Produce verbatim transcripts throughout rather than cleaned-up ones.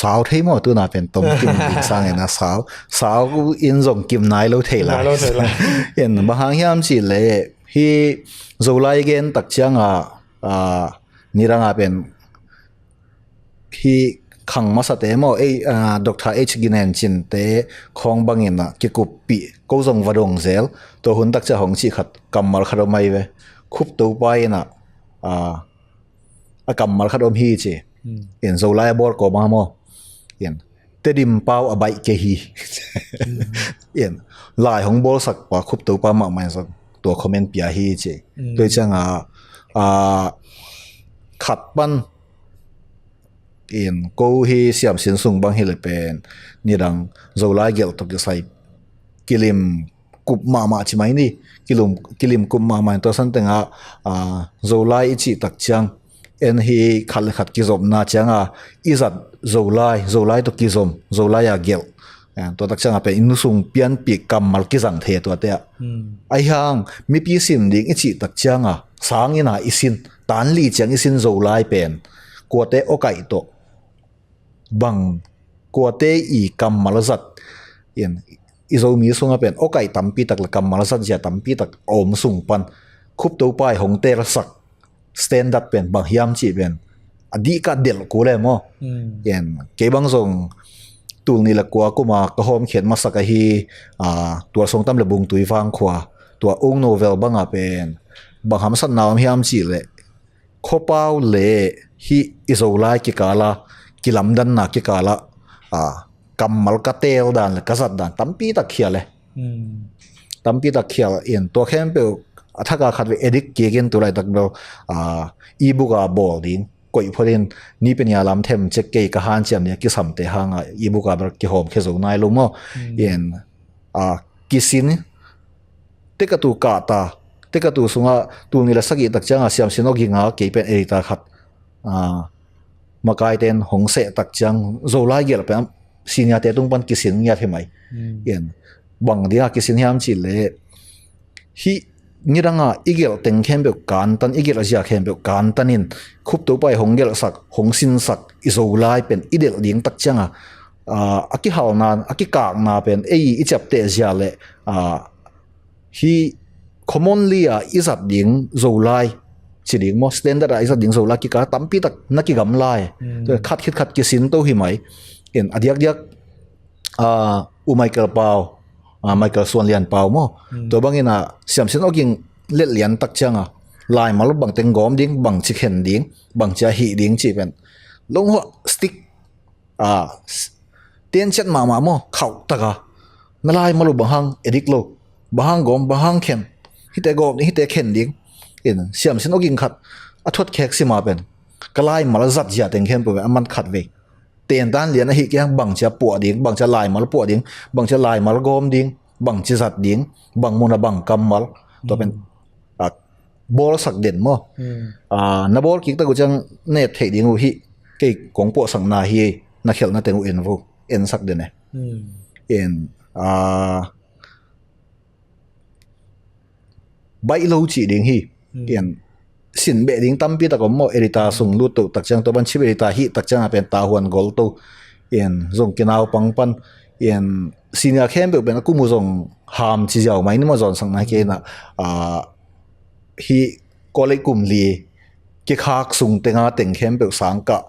sau thei maw, tuna pen tom kim ding sangin a sau, sau in zong kim nai lo thei lai. Nai lo thei lai. In bang hang hiam cih leh hih Zolai gen tak ciangah, ah, nidangah pen hih khang masate maw, ei, ah, Doctor H Ginen Cin te khawng bangin ah kikuppih, ko zong va dong zel, tua hun tak ciah hong cih khat, kammal khat om ahi ve. Khup Topa in ah, ah, a kammal khat om hi ci. Hmm. In Zolai a bawl kawm a maw. In Tedim pau a baih kei hi. Hmm. In lai hong bawlsak pa Khup Topa mahmah in zong tua comment pia hi ci. Hmm. Tua ciangah, ah, khat pan in ko hi siamsin sung bang hi le pen nidang Zolai gelh tawh kisai kilim kup mahmah ci mai ni. Kilim, kilim kup mahmah in tua san tengah, ah, Zolai i cih tak ciang en hi khat le khat kizopna ciangah i zat Zolai, Zolai tawh kizom, Zolai a gelh. Ah, tua tak ciangah pen i nu sung pianpih kammal kizang thei tuate ah. Hmm. Ahi hang mipi sim ding i cih tak ciangah sang ina i sin, tan li ciang i sin Zolai pen kuate awkaih tawh bang, kuate i kammal zat in, i Zomi sungah pen awkaih tampi tak le kammal zat zia tampi tak a om sung pan Khup Topa i hong telsak standard pen bang hiam cih pen a dihkah delh kul e maw. Hmm. In kei bang zong tul nih le kua kuma ka hawmkhiat masak ahi, ah, Tualsuang Tam le Bungtui Vangkhua, tua ung novel bangah pen bang hamsatna om hiam cih leh khuapau le hih i Zolai kikala, kilamdanna kikala, ah, kammal ka teel dan le ka zat dan tampi tak khial e. Hmm. Tampi tak khial in tua khempeuh a thaka khat vei edit kikin tu laitak bel, ah, e-book a bawl ding, koih phot in ni penia lam them cek kei ka hanciam nia kisamte hanga e-book a bel kihawm khia zo nai lo maw. Hmm. In, ah, kisin, tekatu kahta, tekatu sungah tul nih le sagih tak ciangah siamsin awginga kei pen editor khat, ah, makaiten hong seh tak ciang Zolai gelh pen senior te tung pan kisin ngiat hi mai. Hmm. In bang dinga kisin hiam cih leh hih nidanga i gelh teng khempeuh kantan, i gelh zia khempeuh kantan in Khup Topa i hong gelhsak, hong sinsak i Zolai pen i delh ding tak ciangah, ah, a kihalna, a kikakna pen ei i ciapteh zia le, ah, hih commonly a i zat ding Zolai ci ding maw, standard a i zat ding Zolai kikal tampi tak na kigamla e. Hmm. Khat khit khat kisin to hi mai. In a diakdiak, ah, U Michael Pau, ah, Michael Suan Lian Pau maw. Hmm. Tua bangin ah siamsin awging let lian tak ciangah laimal bang teng gawm ding, bang ci khen ding, bang ci a hih ding cih pen long hua stick, ah, s-, tenciat mahmah maw, khauh taka na laimal uh bang hang edik lo, bang hang gawm, bang hang khen, hihte gawm ding, hihte khen ding. In siamsin awging khat a thuat khek sima pen ka laimal zat zia teng khempeuh pen a man khat vei tentan lian ahi kei hang, bangcia puah ding, bangcia laimal puah ding, bangcia laimal gawm ding, bangci zat ding, bang muna bang kammal. Tua pen, hmm, ah, bawlsak den maw. Hmm. Ah, na bawl kik tak uh ciang na et theih ding uh hi, kei kong puahsakna hi, na khelhna teng uh en vo, ensak den e. Hmm. En, ah, baih lo cih ding hi. Hmm. Pian sin beh ding tampi tak om maw, editor sung lut to tak ciang, tua ban chief editor hih tak ciang a pen tahuan gol to. Pian zong kinaupang pan, pian senior khempeuh pen a kum uh zong ham ci ziau mai ni maw, zawnsak nai kei na, ah, hih college kum li kikhak sung tenga teng khempeuh sangkah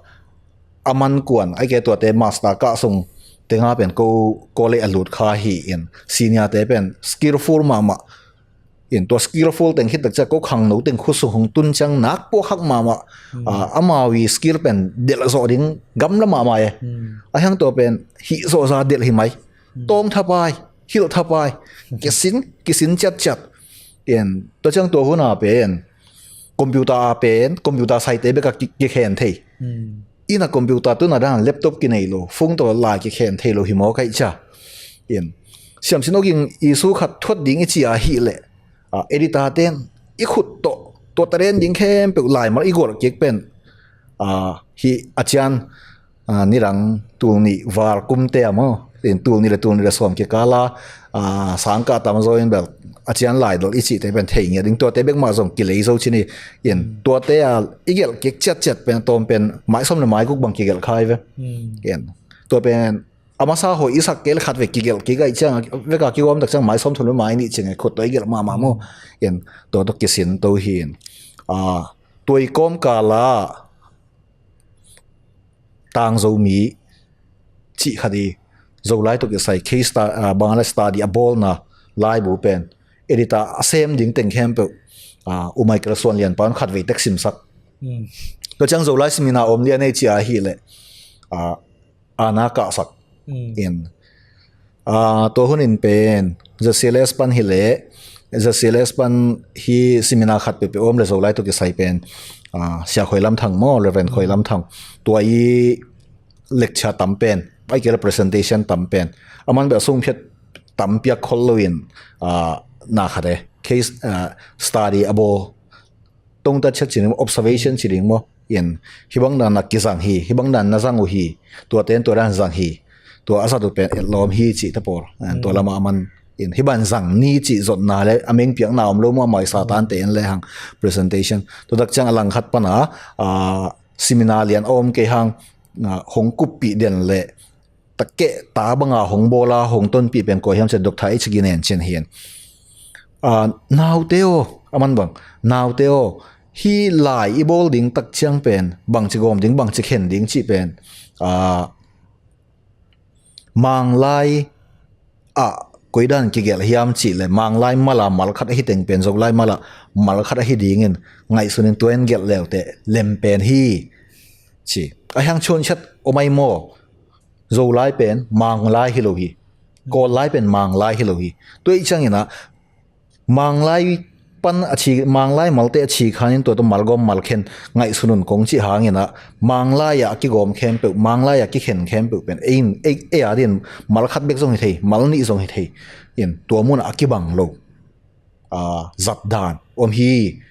a man kuan, ai ke tuate master kah sung tenga pen ko college a lut kha hi in, senior te pen skillful mahmah in, tua skillful teng khit tak ciang ko khangno teng khut sung hong tun ciang nak puak hak mahmah. Hmm. Ah, amau i skill pen delh zawh ding gamla mahmah e. Hmm. A hiang tua pen hih zawh za delh hi mai. Hmm. Tawng thapai, hilh thapai, kisin, kisin ciatciat. In, tua ciang tua hun a pen computer a pen, computer saite bek a ki-, kikhen thei. Hmm. Inn a computer tuna dan laptop kinei lo, phone tawh lai kikhen thei lo hi maw ka hih cia. In, siamsin awging issue khat thuat ding i ci a hih leh, ah, editor ten i khut tawh, tua talen ding khempeuh laimal i gualh kik pen, ah, hih a cian, ah, nidang tul nih val kumte a maw, in tul nih le tul nih le sawm kikala, ah, sangkah tam zaw in bel a cian laidal i cihte pen thei ngiat ding, tuate bek mah zong kilei zo ci ni. In, hmm, tuate a i gelh kik ciatciat pen a tawm pen mai sawm le mai guk bang kigelh kha hi ve. Hmm. In, tua pen a masa hoih i sak kei le khat vei kigelh kik ahih ciang, veka kigawm tak ciang mai sawm thum le mai nih ciang khut tawh i gelh mahmah maw. In tua tawh kisin to hi in. Tua i kawmkal ah Tang Zomi cih khat i Zolai tawh kisai case sta-, ah, bang a le study a bawlna laibu pen editor a sem ding teng khempeuh, ah, U Michael Suan Lian Pau in khat vei tek simsak. Tua ciang Zolai seminar om lian ei ci a hi le, ah, ana kahsak in. Ah, tua hun in pen Z C L S pan hi le, Z C L S pan hi seminar khat peuhpeuh om le Zolai tawh kisai pen, ah, Sia Khoi Lam Thang maw, Reverend Khoi Lam Thang, tua i lecture tam pen, ai kei le presentation tam pen, aman beh a sung phiat tam piak khol lo in, ah, na khat e, case, ah, study a bawl, tongtat chat ci ding, observation ci ding maw. In, hibang dan a kizang hi, hibang dan na zang uh hi, tua ten tua dan zang hi, tua a zat uh pen etlawm hi cih te pawl. Tua lama aman in, hibang zang ni cih zotna le a meng piakna om lo maw, mai Satan te in le hang presentation. Tua tak ciang a langkhat pana, ah, seminar lian a om kei hang, ah, hong kuppih den le takeh ta banga hong bawla hong tonpih pen kua hiam cih Doctor H Ginen Chin hi in. Ah, naute aw, aman bang, naute aw, hi lai i bawl ding tak ciang pen bangci gawm ding, bangci khen ding cih pen, ah, Manglai ah koidan kigelh hiam cih le Manglai mala mal khat ahi teng pen Zolai mala mal khat ahi dingin ngaihsun in tua in gelh leute lem pen hi ci. A hiang chuan chat om ai maw? Zolai pen Manglai hi lo hi. Kawllai pen Manglai hi lo hi. Tua i ciangin ah Manglai pan a ci, Manglai malte a ci khanin tua tawh malgawm malkhen ngaihsun un kong cih hangin ah Manglai ah a kigawm khempeuh, Manglai ah kikhen khempeuh pen ei in, ei, ei a din mal khat bek zong hi thei, mal nih zong hi thei. In tua munah a kibang lo, ah, zat dan om hi.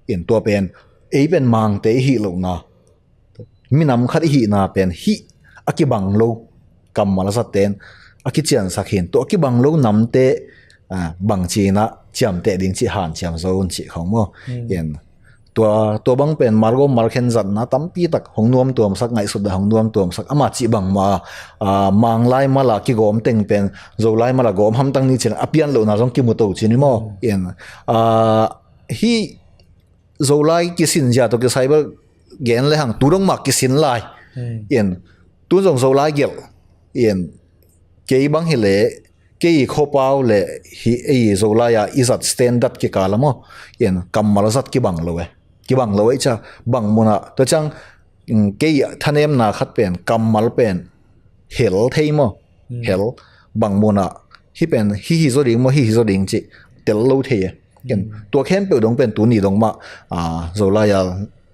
In tua pen ei pen Mangte i hih lohna, minam khat i hihna pen hih a kibang lo kammal a zatten a kiciansak hin, tua a kibang lo namte, ah, bangci in ah ciamteh ding cih hanciam zo un cih khong maw. In tua, tua bang pen malgawm malkhen zatna tampi tak hong nuamtuamsak, ngaihsutna hong nuamtuamsak, ama cih bangma, ah, Manglai mala kigawm teng pen Zolai mala gawm hamtang ni cin a pian lohna zong kimu to cin maw. In, ah, hih Zolai kisin zia tawh kisai bel gen le hang tu dong mah kisin lai. In tun zong Zolai gelh. In kei bang hi le kei i khopau le hi ei Zolai a i zat standard kikal a maw. In kammal zat kibang lo e. Kibang lo e ca bang munah. Tua ciang, mm, kei thanemna khat pen kammal pen hel thei maw. Hel bang munah hih pen hih hi zaw ding maw, hih hi zaw ding cih tel lo thei e. Ken tua khempeuh dong pen tuni dong mah, ah, Zolai a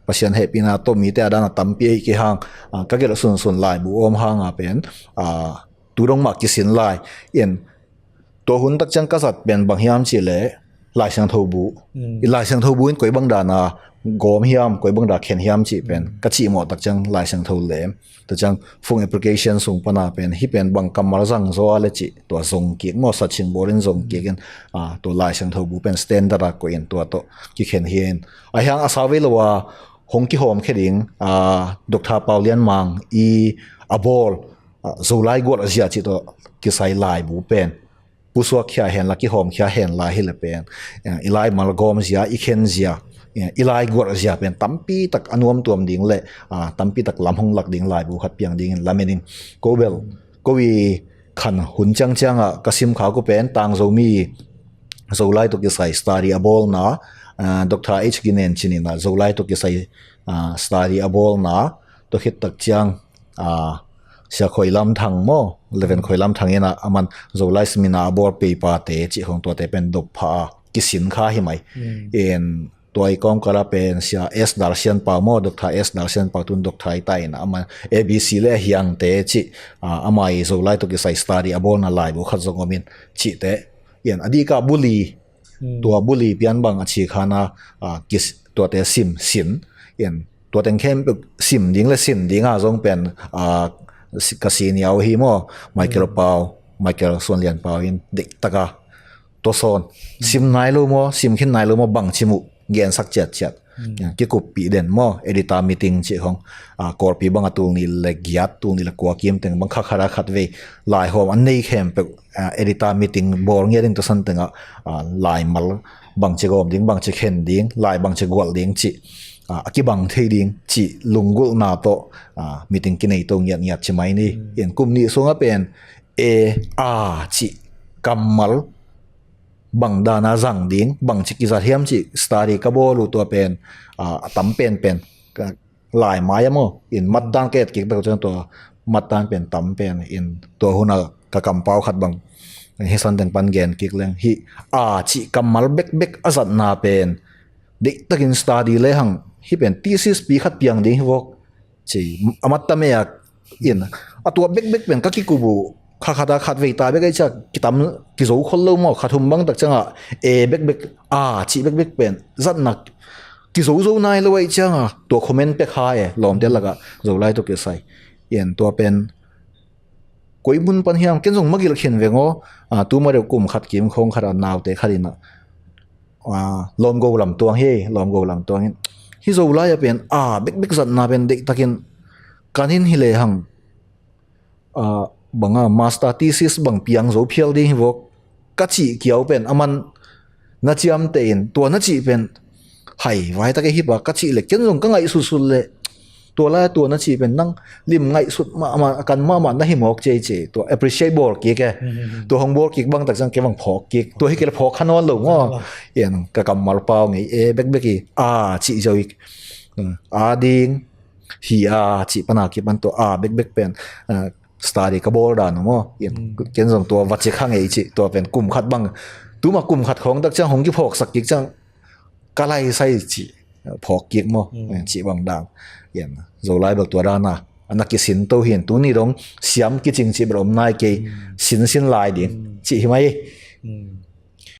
Pasian hehpihna tawh mite a dana tampi ei kei hang, ah, ka gelh sunsun laibu om hanga pen, ah, tu dong mah kisin lai. In tua hun tak ciang ka zat pen bang hiam cih le Lai Siangtho bu. I Lai Siangtho bu in koi bang dana gawm hiam, koi bang da khen hiam cih pen ka cih mawh tak ciang Lai Siangtho lem. Tua ciang phone application sung pana pen hih pen bang kammal zang zaw a le cih tua zong kik maw, sachin bawlin zong kik in, ah, tua Lai Siangtho bu pen standard a koih in tua tawh kikhen hi in. A hiang a sau vei lo a hong kihawm khe ding, ah, Doctor Pau Lian Mang i a bawl, ah, Zolai gualzia cih tawh kisai laibu pen pusuak khia henla, kihawm khia henla hi le pen, eh, i lai malgawm zia, i khen zia, eh, i lai gualh zia pen tampi tak a nuamtuam ding le, ah, tampi tak lam hong lak ding laibu khat piang dingin lamen in ko bel, ko i khan hun ciangciang ah ka sim kha ko pen Tang Zomi Zolai tawh kisai study a bawlna, ah, Doctor H Ginen Chin in ah Zolai tawh kisai, ah, study a bawlna, tua khit tak ciang, ah, Sia Khoi Lam Thang maw, Reverend Khoi Lam Thang in ah, aman Zolai seminar a bawl paper te cih khong tuate pen dop pha a kisin kha hi mai. In tua i kawmkal ah pen Sia S Dar Sian Pau maw, Doctor S Dar Sian Pau tun Doctor i ta in ah, aman A B C le a hiang te cih, ah, ama i Zolai tawh kisai study a bawlna laibu khat zong om in cih te. In a dika buli, tua buli pian bang a ci khan a, ah, kis-, tuate sim, sin. In tua teng khempeuh sim ding le sin ding a zong pen, ah, si-, ka senior uh hi maw, Michael Pau, Michael Suan Lian Pau in dik taka tua sawn. Sim nai lo maw, sim khin nai lo maw, bang ci muh, gensak ciatciat. Kikuppih den maw, editor meeting cih khong. Kawlpi bang a tul nih le giat, tul nih le kua kim teng bang kha khat a khat vei laihawm an nei khempeuh, editor meeting bawl ngiat ding, tua san tengah laimal bangci gawm ding, bangci khen ding, lai bangci gualh ding cih a kibang thei ding cih lunggulhna tawh meeting kinei to ngiatngiat ci mai ni. In kum nih sungah pen e a cih kammal bang dana zang ding, bangci kizat hiam cih study ka bawl uh, tua pen a tam penpen lai mai a maw, in mattan ka et kik bek ciang tua mattan pen tam pen in, tua huna ka kampau khat bang hi san teng pan gen kik leng, hi a cih kammal bekbek a zatna pen deihtakin study lehang hi pen thesis pi khat piang ding hi vok ci, a matta mei a in, a tua bekbek pen ka kikup uh kha khat a khat vei ta bek a i ciah kitam kizo khol lo maw, kha thum bang tak ciangah e bekbek a cih bekbek pen zatna kizozo nai lo a i ciangah tua comment pek hai e, lawmte lakah Zolai tawh kisai. In tua pen koi mun pan hiam, ken zong magilh khin veng aw. Tuma deuh kum khat kim khawng khat a naute khat in ah, lawmgo lamtuang hi, lawmgo lamtuang in, hi Zolai a pen a bekbek zatna pen deihtakin kan in hi lehang banga master thesis bang piang zo phial ding hi vok ka cih kiau pen a man na ciamteh in, tua na cih pen hai vai tak e hi pa ka cih le ken zong ka ngaihsutsut le, tua lai tua na cih pen nang lim ngaihsut mahmah, a kan mahmah na hi mawk ci ei ci, tua appreciate bawl kik e. Tua hong bawl kik bang tak ciang kei bang phawk kik, tua hi kei le phawk kha nawn lo maw. In ka kammal pau ngei e bekbek i a cih zo i, a ding hi a cih pan a kipan tua a bekbek pen study ka bawl dan uh maw. In ken zong tua va ci kha ngei cih, tua pen kum khat bang, tuma kum khat khawng tak ciang hong kiphawksak kik ciang ka lai sai cih phawk kik maw. Cih bang dan in Zolai bel tua dana a na kisin to hi in, tuni dong siam kicing cih bel om nai kei, sinsin lai ding cih hi mai.